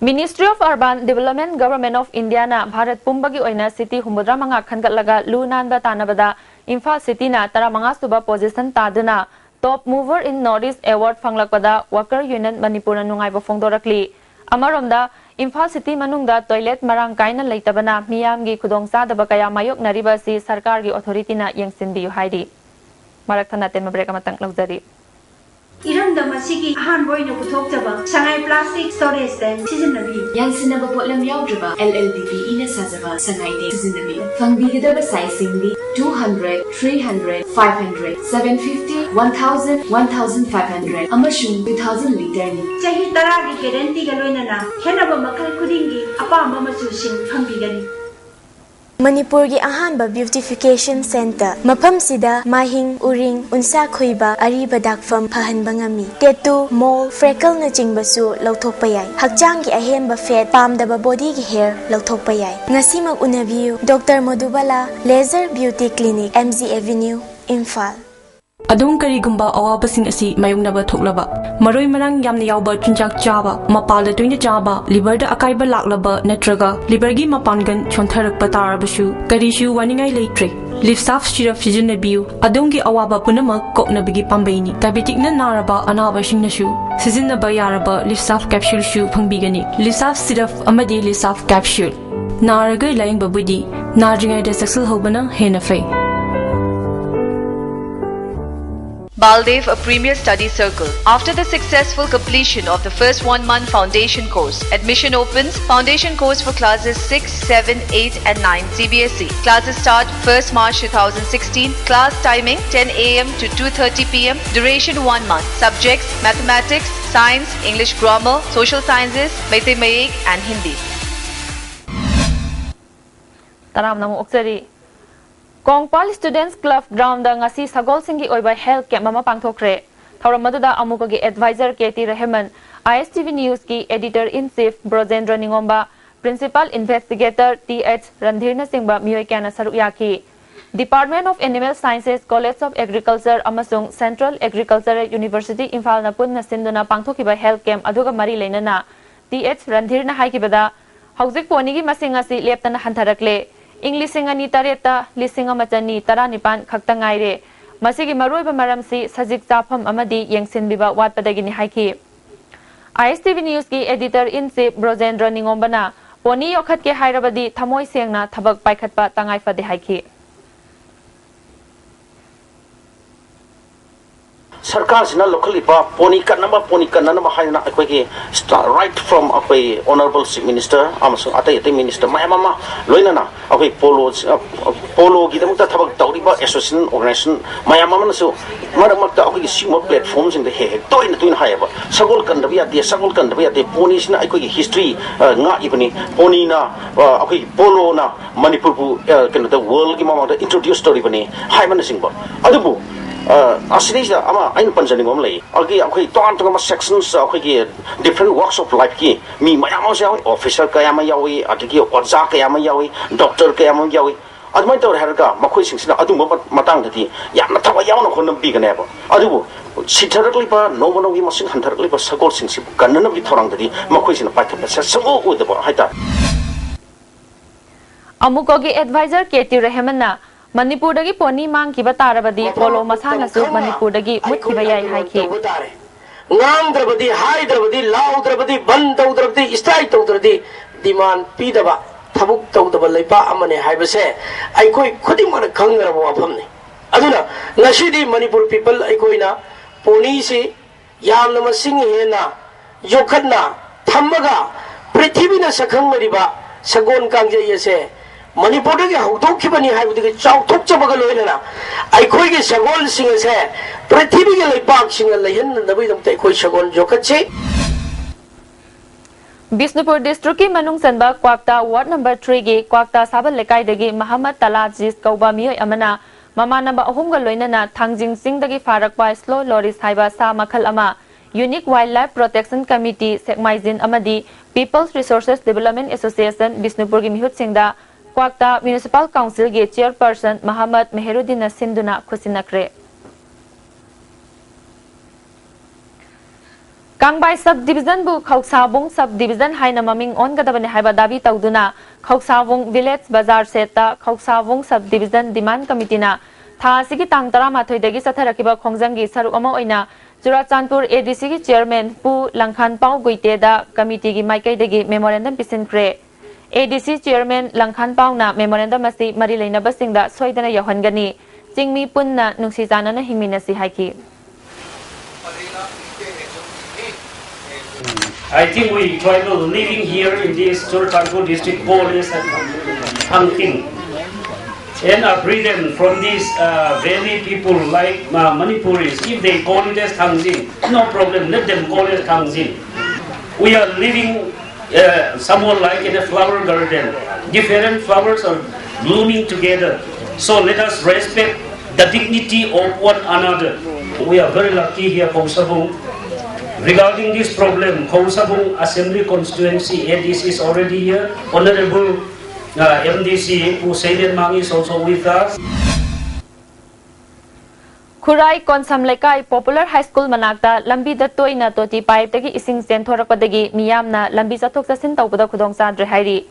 Ministry of Urban Development, Government of Indiaꯅ Bharat ꯄꯨꯝꯕꯒꯤ ꯑꯣꯏꯅ city ꯍꯨꯝꯐꯨꯇꯔꯥ ꯃꯉꯥ ꯈꯟꯒꯠꯂꯒ ꯂꯨ ꯅꯥꯟꯕ ꯇꯥꯟꯅꯕꯗ ꯏꯝꯐꯥꯜ cityꯅ ꯇꯔꯥꯃꯉꯥ ꯁꯨꯕ position ꯇꯥꯗꯨꯅ Top Mover in North East Award ꯐꯪꯂꯛꯄꯗ Worker Union ꯃꯅꯤꯄꯨꯔꯅ ꯅꯨꯡꯉꯥꯏꯕ ꯐꯣꯡꯗꯣꯔꯛꯂꯤ꯫ ꯑꯃꯔꯣꯝꯗ, ꯏꯝꯐꯥꯜ city ꯃꯅꯨꯡꯗ toilet ꯃꯔꯥꯡ ꯀꯥꯏꯅ ꯂꯩꯇꯕꯅ ꯃꯤꯌꯥꯝꯒꯤ ꯈꯨꯗꯣꯡꯆꯥꯗꯕ ꯀꯌꯥ ꯃꯥꯌꯣꯛꯅꯔꯤꯕ ꯑꯁꯤ ꯁꯔꯀꯥꯔꯒꯤ authorityꯅ ꯌꯦꯡꯁꯤꯟꯕꯤꯌꯨ ꯍꯥꯏꯔꯤ꯫ ꯃꯔꯛ ꯊꯠꯅ ꯑꯇꯦꯟꯕ break ꯑꯃꯇꯪ ꯂꯧꯖꯔꯤ꯫ ꯏꯔꯝꯗꯝ ꯑꯁꯤꯒꯤ ꯑꯍꯥꯟꯕ ꯑꯣꯏꯅ ꯄꯨꯊꯣꯛꯆꯕ ꯁꯉꯥꯏ plastic storage tank ꯁꯤꯖꯤꯟꯅꯕꯤꯌꯨ꯫ ꯌꯥꯟꯁꯤꯟꯅꯕ ꯄꯣꯠꯂꯝ ꯌꯥꯎꯗ꯭ꯔꯕ L L D P Eꯅ ꯁꯥꯖꯕ ꯁꯉꯥꯏ tank ꯁꯤꯖꯤꯟꯅꯕꯤꯌꯨ꯫ ꯐꯪꯕꯤꯒꯗꯕ sizeꯁꯤꯡꯗꯤ two hundred, three hundred, five hundred, seven fifty, one thousand, one thousand five hundred ꯑꯃꯁꯨꯡ two thousand literꯅꯤ꯫ ꯆꯍꯤ ꯇꯔꯥꯒꯤ guaranteeꯒ ꯂꯣꯏꯅꯅ ꯈꯦꯠꯅꯕ ꯃꯈꯜ ꯈꯨꯗꯤꯡꯒꯤ ꯑꯄꯥꯝꯕ ꯃꯆꯨꯁꯤꯡ ꯐꯪꯕꯤꯒꯅꯤ꯫ ꯃꯅꯤꯄꯨꯔꯒꯤ ꯑꯍꯥꯟꯕ beautification centre꯫ ꯃꯐꯝꯁꯤꯗ ꯃꯥꯏꯍꯤꯡ, ꯎꯔꯤꯡ, ꯎꯟꯁꯥ ꯈꯨꯏꯕ, ꯑꯔꯤꯕ ꯗꯥꯛꯐꯝ ꯐꯍꯟꯕ ꯉꯝꯃꯤ꯫ Tattoo, mole, freckleꯅꯆꯤꯡꯕꯁꯨ ꯂꯧꯊꯣꯛꯄ ꯌꯥꯏ꯫ ꯍꯛꯆꯥꯡꯒꯤ ꯑꯍꯦꯟꯕ fat, ꯄꯥꯝꯗꯕ bodyꯒꯤ hair ꯂꯧꯊꯣꯛꯄ ꯌꯥꯏ꯫ ꯉꯁꯤꯃꯛ ꯎꯅꯕꯤꯌꯨ꯫ Doctor Madhubala, Laser Beauty Clinic, M G Avenue, Imphal. ꯑꯗꯣꯝ ꯀꯔꯤꯒꯨꯝꯕ ꯑꯋꯥꯕꯁꯤꯡ ꯑꯁꯤ ꯃꯥꯌꯣꯛꯅꯕ ꯊꯣꯛꯂꯕ, ꯃꯔꯣꯏ ꯃꯔꯥꯡ ꯌꯥꯝꯅ ꯌꯥꯎꯕ ꯆꯤꯟꯖꯥꯛ ꯆꯥꯕ, ꯃꯄꯥꯜꯗ ꯇꯣꯏꯅ ꯆꯥꯕ, liverꯗ ꯑꯀꯥꯏꯕ ꯂꯥꯛꯂꯕ ꯅꯠꯇ꯭ꯔꯒ liverꯒꯤ ꯃꯄꯥꯡꯒꯜ ꯁꯣꯟꯊꯔꯛꯄ ꯇꯥꯔꯕꯁꯨ, ꯀꯔꯤꯁꯨ ꯋꯥꯅꯤꯡꯉꯥꯏ ꯂꯩꯇ꯭ꯔꯦ꯫ Lift Saf syrup ꯁꯤꯖꯤꯟꯅꯕꯤꯌꯨ꯫ ꯑꯗꯣꯝꯒꯤ ꯑꯋꯥꯕ ꯄꯨꯝꯅꯃꯛ ꯀꯣꯛꯅꯕꯒꯤ ꯄꯥꯝꯕꯩꯅꯤ꯫ Diabeticꯅ ꯅꯥꯔꯕ ꯑꯅꯥꯕꯁꯤꯡꯅꯁꯨ ꯁꯤꯖꯤꯟꯅꯕ ꯌꯥꯔꯕ Lift Saf capsuleꯁꯨ ꯐꯪꯕꯤꯒꯅꯤ꯫ Lift Saf syrup ꯑꯃꯗꯤ Lift Saf capsule꯫ ꯅꯥꯔꯒ ꯂꯥꯌꯦꯡꯕꯕꯨꯗꯤ ꯅꯥꯗ꯭ꯔꯤꯉꯩꯗ ꯆꯦꯛꯁꯤꯜꯍꯧꯕꯅ ꯍꯦꯟꯅ ꯐꯩ꯫ Baldev, a premier study circle. After the successful completion of the first one month foundation course, admission opens. Foundation course for classes six, seven, eight, and nine, C B S E. Classes start first March two thousand sixteen. Class timing ten A M to two thirty P M. Duration one month. Subjects: mathematics, science, English grammar, social sciences, Meitei Mayek, and Hindi. ꯇꯔꯥꯝꯅ ꯑꯃꯨꯛ ꯑꯣꯛꯆꯔꯤ꯫ ꯀꯣꯡꯄꯥꯜ Students Club groundꯗ ꯉꯁꯤ ꯁꯒꯣꯜꯁꯤꯡꯒꯤ ꯑꯣꯏꯕ health camp ꯑꯃ ꯄꯥꯡꯊꯣꯛꯈ꯭ꯔꯦ꯫ ꯊꯧꯔꯝ ꯑꯗꯨꯗ ꯑꯃꯨꯛꯀꯒꯤ advisor K T Rahman, I S T V Newsꯀꯤ editor in chief ꯕ꯭ꯔꯣꯖꯦꯟꯗ꯭ꯔ ꯅꯤꯉꯣꯝꯕ, Principal Investigator T H ꯔꯟꯙꯤꯔꯅꯆꯤꯡꯕ ꯃꯤꯑꯣꯏ ꯀꯌꯥꯅ ꯁꯔꯨꯛ ꯌꯥꯈꯤ꯫ Department of Animal Sciences, College of Agriculture ꯑꯃꯁꯨꯡ Central Agricultural University ꯏꯝꯐꯥꯜꯅ ꯄꯨꯟꯅ ꯁꯤꯟꯗꯨꯅ ꯄꯥꯡꯊꯣꯛꯈꯤꯕ health camp ꯑꯗꯨꯒ ꯃꯔꯤ ꯂꯩꯅꯅ T H ꯔꯟꯙꯤꯔꯅ ꯍꯥꯏꯈꯤꯕꯗ, ꯍꯧꯖꯤꯛ ꯄꯣꯅꯤꯒꯤ ꯃꯁꯤꯡ ꯑꯁꯤ ꯂꯦꯞꯇꯅ ꯍꯟꯊꯔꯛꯂꯦ꯫ ꯏꯪ ꯂꯤꯁꯤꯡ ꯑꯅꯤ ꯇꯔꯦꯠꯇ ꯂꯤꯁꯤꯡ ꯑꯃ ꯆꯅꯤ ꯇꯔꯥꯅꯤꯄꯥꯟ ꯈꯛꯇ ꯉꯥꯏꯔꯦ꯫ ꯃꯁꯤꯒꯤ ꯃꯔꯨꯑꯣꯏꯕ ꯃꯔꯝꯁꯤ ꯁꯖꯤꯛ ꯆꯥꯐꯝ ꯑꯃꯗꯤ ꯌꯦꯡꯁꯤꯟꯕꯤꯕ ꯋꯥꯠꯄꯗꯒꯤꯅꯤ ꯍꯥꯏꯈꯤ꯫ I S T V News ꯀꯤ editor in chief ꯕ꯭ꯔꯣꯖꯦꯟꯗ꯭ꯔ ꯅꯤꯉꯣꯝꯕꯅ ꯄꯣꯅꯤ ꯌꯣꯛꯈꯠꯀꯦ ꯍꯥꯏꯔꯕꯗꯤ ꯊꯃꯣꯏ ꯁꯦꯡꯅ ꯊꯕꯛ ꯄꯥꯏꯈꯠꯄ ꯇꯉꯥꯏ ꯐꯗꯦ ꯍꯥꯏꯈꯤ꯫ ꯁꯔꯀꯥꯔꯁꯤꯅ ꯂꯧꯈꯠꯂꯤꯕ ꯄꯣꯅꯤ ꯀꯟꯅꯕ, ꯄꯣꯅꯤ ꯀꯟꯅꯅꯕ ꯍꯥꯏꯗꯅ ꯑꯩꯈꯣꯏꯒꯤ right from ꯑꯩꯈꯣꯏ Honourable Chief Minister ꯑꯃꯁꯨꯡ ꯑꯇꯩ ꯑꯇꯩ minister ꯃꯌꯥꯝ ꯑꯃ, ꯂꯣꯏꯅꯅ ꯑꯩꯈꯣꯏ ꯄꯣꯂꯣ, ꯄꯣꯂꯣꯒꯤꯗꯃꯛꯇ ꯊꯕꯛ ꯇꯧꯔꯤꯕ association, organisation ꯃꯌꯥꯝ ꯑꯃꯅꯁꯨ ꯃꯔꯛ ꯃꯔꯛꯇ ꯑꯩꯈꯣꯏꯒꯤ ꯁꯤꯒꯨꯝꯕ platformꯁꯤꯡꯗ ꯍꯦꯛ ꯍꯦꯛ ꯇꯣꯏꯅ ꯇꯣꯏꯅ ꯍꯥꯏꯌꯦꯕ, "ꯁꯒꯣꯜ ꯀꯟꯗꯕ ꯌꯥꯗꯦ, ꯁꯒꯣꯜ ꯀꯟꯗꯕ ꯌꯥꯗꯦ, ꯄꯣꯅꯤꯁꯤꯅ ꯑꯩꯈꯣꯏꯒꯤ history, ꯑ, ꯉꯥꯛꯏꯕꯅꯤ, ꯄꯣꯅꯤꯅ, ꯑ, ꯑꯩꯈꯣꯏꯒꯤ ꯄꯣꯂꯣꯅ ꯃꯅꯤꯄꯨꯔꯕꯨ, ꯑ, ꯀꯩꯅꯣꯗ worldꯒꯤ ꯃꯃꯥꯡꯗ introduce ꯇꯧꯔꯤꯕꯅꯤ" ꯍꯥꯏꯕꯅꯆꯤꯡꯕ꯫ ꯑꯗꯨꯕꯨ, ꯑ, ꯑꯁꯤꯗꯩꯁꯤꯗ ꯑꯃ ꯑꯩꯅ ꯄꯟꯖꯅꯤꯡꯕ ꯑꯃ ꯂꯩ꯫ ꯑꯗꯒꯤ ꯑꯩꯈꯣꯏ ꯇꯣꯉꯥꯟ ꯇꯣꯉꯥꯟꯕ sections, ꯑꯩꯈꯣꯏꯒꯤ different walks of lifeꯀꯤ ꯃꯤ ꯃꯌꯥꯝ ꯑꯃꯁꯨ ꯌꯥꯎꯏ, officer ꯀꯌꯥ ꯑꯃ ꯌꯥꯎꯏ, ꯑꯗꯒꯤ ꯑꯣꯖꯥ ꯀꯌꯥ ꯑꯃ ꯌꯥꯎꯏ, doctor ꯀꯌꯥ ꯑꯃ ꯌꯥꯎꯏ꯫ ꯑꯗꯨꯃꯥꯏꯅ ꯇꯧꯔꯦ ꯍꯥꯏꯔꯒ ꯃꯈꯣꯏꯁꯤꯡꯁꯤꯅ ꯑꯗꯨꯝꯕ ꯃꯇꯥꯡꯗꯗꯤ ꯌꯥꯝꯅ ꯊꯋꯥꯏ ꯌꯥꯎꯅ ꯍꯣꯠꯅꯕꯤꯒꯅꯦꯕ꯫ ꯑꯗꯨꯕꯨ ꯁꯤꯊꯔꯛꯂꯤꯕ, ꯅꯣꯡꯃ ꯅꯣꯡꯃꯒꯤ ꯃꯁꯤꯡ ꯍꯟꯊꯔꯛꯂꯤꯕ ꯁꯒꯣꯜꯁꯤꯡꯁꯤꯕꯨ ꯀꯟꯅꯅꯕꯒꯤ ꯊꯧꯔꯥꯡꯗꯗꯤ ꯃꯈꯣꯏꯁꯤꯅ ꯄꯥꯏꯈꯠꯄꯁꯦ ꯁꯨꯡꯎ ꯎꯗꯕ ꯍꯥꯏꯇꯥꯔꯦ꯫ ꯑꯃꯨꯀꯣꯒꯤ advisor K T ꯔꯦꯍꯃꯟꯅ ꯃꯅꯤꯄꯨꯔꯗꯒꯤ ꯄꯣꯅꯤ ꯃꯥꯡꯈꯤꯕ ꯇꯥꯔꯕꯗꯤ ꯄꯣꯂꯣ ꯃꯁꯥꯟꯅꯁꯨ ꯃꯅꯤꯄꯨꯔꯗꯒꯤ ꯃꯨꯠꯈꯤꯕ ꯌꯥꯏ ꯍꯥꯏꯈꯤ꯫ ꯉꯥꯡꯗ꯭ꯔꯕꯗꯤ, ꯍꯥꯏꯗ꯭ꯔꯕꯗꯤ, ꯂꯥꯎꯗ꯭ꯔꯕꯗꯤ, ꯕꯟ ꯇꯧꯗ꯭ꯔꯕꯗꯤ, strike ꯇꯧꯗ꯭ꯔꯗꯤ demand ꯄꯤꯗꯕ, ꯊꯕꯛ ꯇꯧꯗꯕ ꯂꯩꯕꯥꯛ ꯑꯃꯅꯤ ꯍꯥꯏꯕꯁꯦ ꯑꯩꯈꯣꯏ ꯈꯨꯗꯤꯡꯃꯛꯅ ꯈꯪꯅꯔꯕ ꯋꯥꯐꯝꯅꯤ꯫ ꯑꯗꯨꯅ ꯉꯁꯤꯗꯤ ꯃꯅꯤꯄꯨꯔ people ꯑꯩꯈꯣꯏꯅ ꯄꯣꯅꯤꯁꯤ ꯌꯥꯝꯅ ꯃꯁꯤꯡ ꯍꯦꯟꯅ ꯌꯣꯛꯈꯠꯅ ꯊꯝꯃꯒ ꯄ꯭ꯔꯤꯊꯤꯕꯤꯅ ꯁꯛꯈꯪꯅꯔꯤꯕ ꯁꯒꯣꯜ ꯀꯥꯡꯖꯩ ꯑꯁꯦ ꯃꯅꯤꯄꯨꯔꯗꯒꯤ ꯍꯧꯗꯣꯛꯈꯤꯕꯅꯤ ꯍꯥꯏꯕꯗꯨꯒꯤ ꯆꯥꯎꯊꯣꯛꯆꯕꯒ ꯂꯣꯏꯅꯅ ꯑꯩꯈꯣꯏꯒꯤ ꯁꯒꯣꯜꯁꯤꯡ ꯑꯁꯦ ꯄ꯭ꯔꯤꯊꯤꯕꯤꯒꯤ ꯂꯩꯄꯥꯛꯁꯤꯡꯅ ꯂꯩꯍꯟꯅꯅꯕꯒꯤꯗꯃꯛꯇ ꯑꯩꯈꯣꯏ ꯁꯒꯣꯜ ꯌꯣꯛꯈꯠꯁꯤ꯫ ꯕꯤꯁꯅꯨꯄꯨꯔ districtꯀꯤ ꯃꯅꯨꯡ ꯆꯟꯕ ꯀ꯭ꯋꯥꯛꯇꯥ ward number threeꯒꯤ ꯀ꯭ꯋꯥꯛꯇꯥ ꯁꯥꯕꯜ ꯂꯩꯀꯥꯏꯗꯒꯤ ꯃꯍꯝꯃꯗ ꯇꯂꯥꯖꯤꯖ ꯀꯧꯕ ꯃꯤꯑꯣꯏ ꯑꯃꯅ ꯃꯃꯥꯟꯅꯕ ꯑꯍꯨꯝꯒ ꯂꯣꯏꯅꯅ ꯊꯥꯡꯖꯤꯡ ꯆꯤꯡꯗꯒꯤ ꯐꯥꯔꯛꯄ slow loris ꯍꯥꯏꯕ ꯁꯥ ꯃꯈꯜ ꯑꯃ Unique Wildlife Protection Committee ꯁꯦꯛꯃꯥꯏꯖꯤꯟ ꯑꯃꯗꯤ People's Resources Development Association ꯕꯤꯁꯅꯨꯄꯨꯔꯒꯤ ꯃꯤꯍꯨꯠꯁꯤꯡꯗ ꯀ꯭ꯋꯥꯛꯇꯥ Municipal Councilꯒꯤ Chairperson ꯃꯍꯃꯗ ꯃꯦꯍꯔꯨꯗꯤꯟꯅ ꯁꯤꯟꯗꯨꯅ ꯈꯨꯠꯁꯤꯟꯅꯈ꯭ꯔꯦ꯫ ꯀꯥꯡꯕꯥꯏ Sub Divisionꯕꯨ ꯈꯧꯁꯥꯕꯨꯡ Sub Division ꯍꯥꯏꯅ ꯃꯃꯤꯡ ꯑꯣꯟꯒꯗꯕꯅꯤ ꯍꯥꯏꯕ ꯗꯥꯕꯤ ꯇꯧꯗꯨꯅ ꯈꯧꯁꯥꯕꯨꯡ Village Bazar Shedꯇ ꯈꯧꯁꯥꯕꯨꯡ Sub Division Demand Committeeꯅ ꯊꯥ ꯑꯁꯤꯒꯤ ꯇꯥꯡ ꯇꯔꯥꯃꯥꯊꯣꯏꯗꯒꯤ ꯆꯠꯊꯔꯛꯈꯤꯕ ꯈꯣꯡꯖꯪꯒꯤ ꯁꯔꯨꯛ ꯑꯃ ꯑꯣꯏꯅ ꯆꯨꯔꯥꯆꯥꯟꯄꯨꯔ ADCꯒꯤ Chairman ꯄꯨ ꯂꯪꯈꯥꯟꯄꯥꯎ ꯒꯨꯏꯇꯦꯗ committeeꯒꯤ ꯃꯥꯏꯀꯩꯗꯒꯤ memorandum ꯄꯤꯁꯤꯟꯈ꯭ꯔꯦ꯫ ADC Chairman ꯂꯪꯈꯥꯟꯄꯥꯎꯅ memorandum ꯑꯁꯤ ꯃꯔꯤ ꯂꯩꯅꯕꯁꯤꯡꯗ ꯁꯣꯏꯗꯅ ꯌꯧꯍꯟꯒꯅꯤ꯫ ꯆꯤꯡꯃꯤ ꯄꯨꯟꯅ ꯅꯨꯡꯁꯤ ꯆꯥꯟꯅꯅ ꯍꯤꯡꯃꯤꯟꯅꯁꯤ ꯍꯥꯏꯈꯤ꯫ I think we tribal living here in this Churachandpur district call as Thangtin. And are brethren from these uh, valley people like uh, Manipuris. If they call it as Thangjin, no problem. Let them call it Thangjin. We are living uh, somewhat like in a flower garden. Different flowers are blooming together. So let us respect the dignity of one another. We are very lucky here, Khonsabung. Regarding this problem, Khonsabung Assembly Constituency, A D C is already here. Honorable uh, M D C Pu Seilen Mang is also with us. ꯈꯨꯔꯥꯏ ꯀꯣꯟꯁꯝ ꯂꯩꯀꯥꯏ Popular High School ꯃꯅꯥꯛꯇ ꯂꯝꯕꯤꯗ ꯇꯣꯏꯅ ꯇꯣꯇꯤ ꯄꯥꯏꯞꯇꯒꯤ ꯏꯁꯤꯡ ꯆꯦꯟꯊꯣꯔꯛꯄꯗꯒꯤ ꯃꯤꯌꯥꯝꯅ ꯂꯝꯕꯤ ꯆꯠꯊꯣꯛ ꯆꯠꯁꯤꯟ ꯇꯧꯕꯗ ꯈꯨꯗꯣꯡ ꯆꯥꯗ꯭ꯔꯦ ꯍꯥꯏꯔꯤ꯫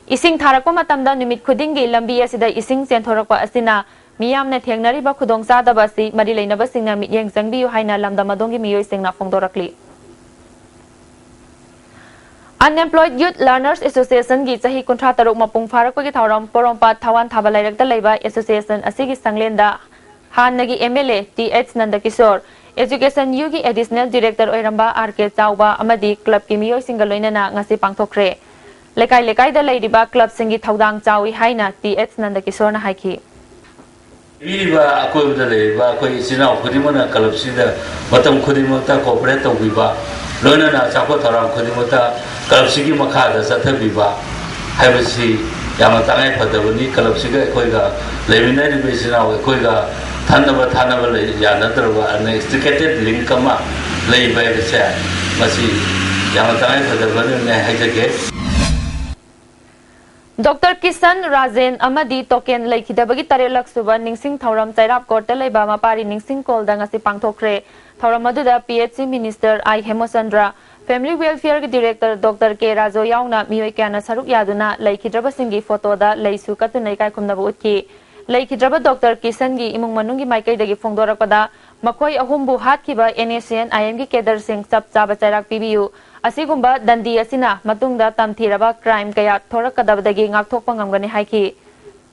ꯏꯁꯤꯡ ꯊꯥꯔꯛꯄ ꯃꯇꯝꯗ ꯅꯨꯃꯤꯠ ꯈꯨꯗꯤꯡꯒꯤ ꯂꯝꯕꯤ ꯑꯁꯤꯗ ꯏꯁꯤꯡ ꯆꯦꯟꯊꯣꯔꯛꯄ ꯑꯁꯤꯅ ꯃꯤꯌꯥꯝꯅ ꯊꯦꯡꯅꯔꯤꯕ ꯈꯨꯗꯣꯡꯆꯥꯗꯕ ꯑꯁꯤ ꯃꯔꯤ ꯂꯩꯅꯕꯁꯤꯡꯅ ꯃꯤꯠꯌꯦꯡ ꯆꯪꯕꯤꯌꯨ ꯍꯥꯏꯅ ꯂꯝꯗꯝ ꯑꯗꯣꯝꯒꯤ ꯃꯤꯑꯣꯏꯁꯤꯡꯅ ꯐꯣꯡꯗꯣꯔꯛꯂꯤ꯫ Unemployed Youth Learners Associationꯒꯤ ꯆꯍꯤ ꯀꯨꯟꯊ꯭ꯔꯥ ꯇꯔꯨꯛ ꯃꯄꯨꯡ ꯐꯥꯔꯛꯄꯒꯤ ꯊꯧꯔꯝ ꯄꯣꯔꯣꯝꯄꯥꯠ ꯊꯋꯥꯟ ꯊꯥꯕ ꯂꯩꯔꯛꯇ ꯂꯩꯕ association ꯑꯁꯤꯒꯤ ꯁꯪꯂꯦꯟꯗ ꯍꯥꯟꯅꯒꯤ MLA Th Nandakishore, Education Uꯒꯤ Additional Director ꯑꯣꯏꯔꯝꯕ R K ꯆꯥꯎꯕ ꯑꯃꯗꯤ clubꯀꯤ ꯃꯤꯑꯣꯏꯁꯤꯡꯒ ꯂꯣꯏꯅꯅ ꯉꯁꯤ ꯄꯥꯡꯊꯣꯛꯈ꯭ꯔꯦ꯫ ꯂꯩꯀꯥꯏ ꯂꯩꯀꯥꯏꯗ ꯂꯩꯔꯤꯕ clubꯁꯤꯡꯒꯤ ꯊꯧꯗꯥꯡ ꯆꯥꯎꯏ ꯍꯥꯏꯅ Th Nandakishoreꯅ ꯍꯥꯏꯈꯤ꯫ ꯄꯤꯔꯤꯕ ꯑꯀꯣꯏꯕꯗ ꯂꯩꯔꯤꯕ ꯑꯩꯈꯣꯏ ꯏꯆꯤꯟ ꯏꯅꯥꯎ ꯈꯨꯗꯤꯡꯃꯛꯅ clubꯁꯤꯗ ꯃꯇꯝ ꯈꯨꯗꯤꯡꯃꯛꯇ cooperate ꯇꯧꯕꯤꯕ, ꯂꯣꯏꯅꯅ ꯑꯆꯥꯄꯣꯠ ꯊꯧꯔꯥꯡ ꯈꯨꯗꯤꯡꯃꯛꯇ clubꯁꯤꯒꯤ ꯃꯈꯥꯗ ꯆꯠꯊꯕꯤꯕ ꯍꯥꯏꯕꯁꯤ ꯌꯥꯝꯅ ꯇꯉꯥꯏ ꯐꯗꯕꯅꯤ꯫ clubꯁꯤꯒ ꯑꯩꯈꯣꯏꯒ ꯂꯩꯃꯤꯟꯅꯔꯤꯕ ꯏꯆꯤꯟ ꯏꯅꯥꯎ ꯑꯩꯈꯣꯏꯒ ꯊꯟꯅꯕ ꯊꯥꯅꯕ ꯂꯩ ꯌꯥꯅꯗ꯭ꯔꯕ inextricable link ꯑꯃ ꯂꯩꯕ ꯍꯥꯏꯕꯁꯦ ꯃꯁꯤ ꯌꯥꯝꯅ ꯇꯉꯥꯏ ꯐꯗꯕ ꯑꯗꯨꯅꯦ ꯍꯥꯏꯖꯒꯦ꯫ ꯗꯣꯛꯇꯔ ꯀꯤꯁꯟ, ꯔꯥꯖꯦꯟ ꯑꯃꯗꯤ ꯇꯣꯀꯦꯟ ꯂꯩꯈꯤꯗꯕꯒꯤ ꯇꯔꯦꯠꯂꯛ ꯁꯨꯕ ꯅꯤꯡꯁꯤꯡ ꯊꯧꯔꯝ ꯆꯩꯔꯥꯞ ꯀꯣꯔꯠꯇ ꯂꯩꯕ ꯃꯄꯥꯔꯤ ꯅꯤꯡꯁꯤꯡ ꯀꯣꯜꯗ ꯉꯁꯤ ꯄꯥꯡꯊꯣꯛꯈ꯭ꯔꯦ꯫ ꯊꯧꯔꯝ ꯑꯗꯨꯗ ꯄꯤ ꯑꯩꯆ ꯁꯤ ꯃꯤꯅꯤꯁꯇꯔ ꯑꯥꯏ ꯍꯦꯃꯆꯟꯗ꯭ꯔ, ꯐꯦꯃꯤꯂꯤ ꯋꯦꯜꯐꯤꯌꯔꯒꯤ ꯗꯤꯔꯦꯛꯇꯔ ꯗꯣꯛꯇꯔ ꯀꯦ ꯔꯥꯖꯣ ꯌꯥꯎꯅ ꯃꯤꯑꯣꯏ ꯀꯌꯥꯅ ꯁꯔꯨꯛ ꯌꯥꯗꯨꯅ ꯂꯩꯈꯤꯗ꯭ꯔꯕꯁꯤꯡꯒꯤ ꯐꯣꯇꯣꯗ ꯂꯩꯁꯨ ꯀꯠꯇꯨꯅ ꯏꯀꯥꯏ ꯈꯨꯝꯅꯕ ꯎꯠꯈꯤ꯫ ꯂꯩꯈꯤꯗ꯭ꯔꯕ ꯗꯣꯛꯇꯔ ꯀꯤꯁꯟꯒꯤ ꯏꯃꯨꯡ ꯃꯅꯨꯡꯒꯤ ꯃꯥꯏꯀꯩꯗꯒꯤ ꯐꯣꯡꯗꯣꯔꯛꯄꯗ, ꯃꯈꯣꯏ ꯑꯍꯨꯝꯕꯨ ꯍꯥꯠꯈꯤꯕ ꯑꯦꯟ ꯑꯦꯁ ꯁꯤ ꯑꯦꯟ ꯑꯥꯏ ꯑꯦꯝꯒꯤ ꯀꯦꯗꯔꯁꯤꯡ ꯆꯞ ꯆꯥꯕ ꯆꯩꯔꯥꯛ ꯄꯤꯕꯤꯌꯨ꯫ ꯑꯁꯤꯒꯨꯝꯕ ꯗꯟꯗꯤ ꯑꯁꯤꯅ ꯃꯇꯨꯡꯗ ꯇꯝꯊꯤꯔꯕ ꯀ꯭ꯔꯥꯏꯝ ꯀꯌꯥ ꯊꯣꯔꯛꯀꯗꯕꯗꯒꯤ ꯉꯥꯛꯊꯣꯛꯄ ꯉꯝꯒꯅꯤ ꯍꯥꯏꯈꯤ꯫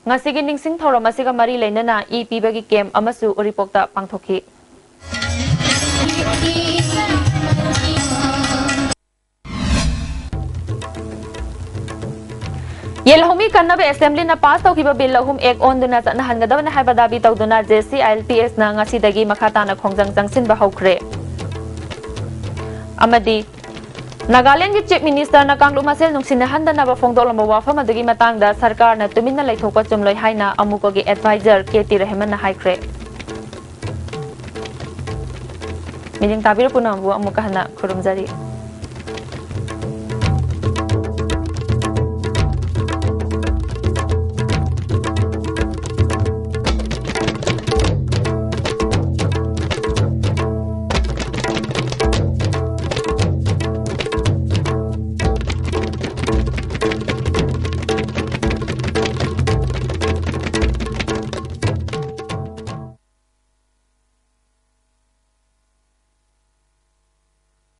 ꯉꯁꯤꯒꯤ ꯅꯤꯡꯁꯤꯡ ꯊꯧꯔꯝ ꯑꯁꯤꯒ ꯃꯔꯤ ꯂꯩꯅꯅ ꯏ ꯄꯤꯕꯒꯤ ꯀꯦꯝꯞ ꯑꯃꯁꯨ ꯎꯔꯤꯄꯣꯛꯇ ꯄꯥꯡꯊꯣꯛꯈꯤ꯫ ꯌꯦꯜꯍꯧꯃꯤ ꯀꯟꯅꯕ ꯑꯦꯁꯦꯝꯕ꯭ꯂꯤꯅ ꯄꯥꯁ ꯇꯧꯈꯤꯕ ꯕꯤꯜ ꯑꯍꯨꯝ ꯑꯦꯛ ꯑꯣꯟꯗꯨꯅ ꯆꯠꯅꯍꯟꯒꯗꯕꯅꯤ ꯍꯥꯏꯕ ꯗꯥꯕꯤ ꯇꯧꯗꯨꯅ J C I L P ꯑꯦꯁꯅ ꯉꯁꯤꯗꯒꯤ ꯃꯈꯥ ꯇꯥꯅ ꯈꯣꯡꯖꯪ ꯆꯪꯁꯤꯟꯕ ꯍꯧꯈ꯭ꯔꯦ꯫ ꯑꯃꯗꯤ ꯅꯥꯒꯥꯂꯦꯟꯗꯒꯤ ꯆꯤꯐ ꯃꯤꯅꯤꯁꯇꯔꯅ ꯀꯥꯡꯂꯨꯞ ꯃꯁꯦꯜ ꯅꯨꯡꯁꯤꯅꯍꯟꯗꯅꯕ ꯐꯣꯡꯗꯣꯛꯂꯝꯕ ꯋꯥꯐꯝ ꯑꯗꯨꯒꯤ ꯃꯇꯥꯡꯗ ꯁꯔꯀꯥꯔꯅ ꯇꯨꯃꯤꯟꯅ ꯂꯩꯊꯣꯛꯄ ꯆꯨꯝꯂꯣꯏ ꯍꯥꯏꯅ ꯑꯃꯨꯛꯀꯒꯤ ꯑꯦꯗꯚꯥꯏꯖꯔ ꯀꯦ ꯇꯤ ꯔꯍꯦꯃꯟꯅ ꯍꯥꯏꯈ꯭ꯔꯦ꯫ ꯃꯤꯠꯌꯦꯡ ꯇꯥꯕꯤꯔ ꯄꯨꯝꯅꯃꯛꯄꯨ ꯑꯃꯨꯛꯀ ꯍꯟꯅ ꯈꯨꯔꯨꯝꯖꯔꯤ꯫